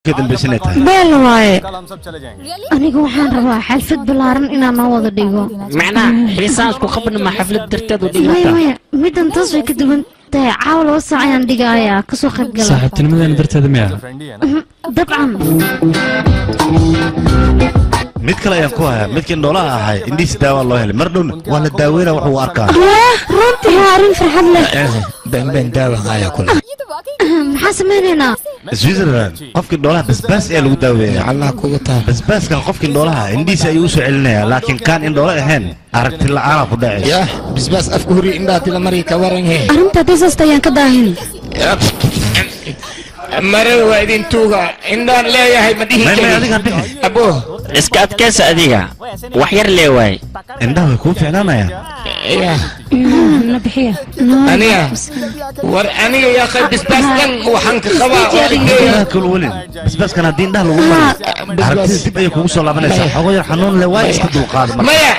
Ka dambaysa inay tahay. Beel waaye. Aniga waxaan rabaa xalfad ballaaran inaan noo wada dhigo. Macnaha xiisaan isku qabna ma xaflad darteed u Maya. dhigata? Maya, middan taas way ka duwan tahay. Caawa 2 saac ayaan dhigayaa, kasoo qayb gala. Saaxiibtinimadeena darteeda miya? Dabcan. Mid kale ayaan ku hayaa. Midkii indhoolaha ahay indhihiisa daawaa loo helay. Mar dhowna waa la daaweynaa wuxuu arkaa. Runtii waa arrin farxad leh. Beenbeen daawa haya kule. Maxaa samaynaynaa? Switzerland qofkii indhoolaha basbaas ayaa lagu daaweeya. Allah kugu taa. Basbaaskan qofkii indhoolaha indhihiisa ayuu usoo celinayaa, laakiin kaan indhoolo ahayn aragti la'aana ku dhacaysa. Yah, bisbaas afka hori indhaha tila mari ka waran he. Arrinta haddii saasta ayaan ka daahin. Marada waa idin tuuga, indhaan leeyahay ma dhihi May, may. kari. Adiga bixi. Abo. Iska adkaysa adiga, wax yar lee waay. Indhaha way kuu fiicnaanayaan. Yah. Na bixiya. Aniga, war aniga yaa khay, bisbaas dhan waxaan ka qabaa waa igeeya. Indhaha kul welin. Basbaaskan haddii indhaha lagu mariyo, aragtida dib ayay kugu soo laabanaysaa. Xogo yar xanuun leh waa, iska dulqaada marka. Maya.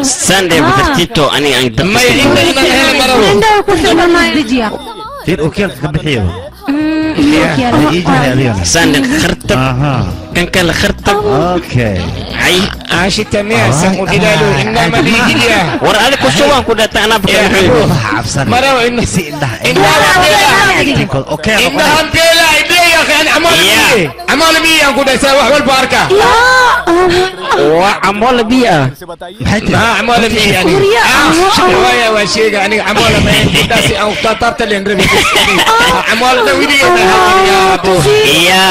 Sunday tartiibto aniga aan dabka. Maya, indha inaan helo marabo. Indhaha ku fiicnaanaya. Fiir, ookiyaalka ka bixiyaba. Ay, ii jiray adigana. Sunday khartab. Kan kale khartab. Okay. Ay. Aashita miya san u ilaalo indhaha ma dhiigiliya. War adiga ku shubaan ku dhata anaa. Ya, bakar. abo. Ha cabsan. Marabo indha. Isi indhaha. Indhaha beela. Okay. Indhahan beela indhaha yaa khay, ani camool biye, camool biye aan ku dhaysaa, wax walba arkaa. Waa camoola biyo ah. Maxay tiri? Maxaa camool biye aniga? Hurya. Waaya, waa sheega aniga camoola ma intaasi aan taataabta leen rabi camoola dhan weligeed abo. Ya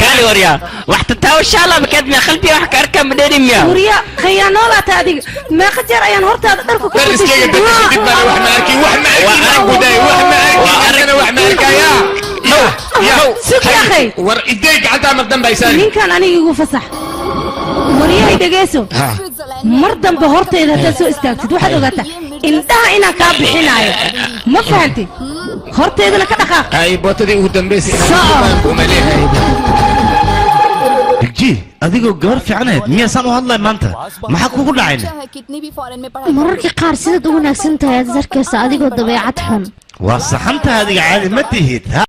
kaali warya, wax tataawashaala makaad miya qalbiga wax ka arkaa madheeri miya? Hurya, khiyaanoolaata adiga. Meeqa jeer ayaan hortaada dharka ku Dar iskaga bedeshay dib baan wax ma arkin, wax ma arkin aan ku dhahay, wax ma arkin arkana, wax ma arkaya. Sug ya akhay. War idey, gacantaa mar dambaysan. Ninkan aniga igu fasax. Waryahay, dhegeyso, mar dambe hortayda haddaad soo istaagtid, waxaad ogaataa indhaha inaan kaa bixinaayo. Ma fahantid? Hortaydana ka dhaqaaq. Ay, bootadii ugu dambaysay. Soco. Uma leeyahay. Digji, adigoo gabar fiicanayd miyaasaan u hadlay maanta? Maxaa kugu dhacayna? Mararka qaar sidaad u wanaagsan tahay aad is arkaysa adigoo dabeecad xun. Waa saxantaha, adiga caadi ma tihid.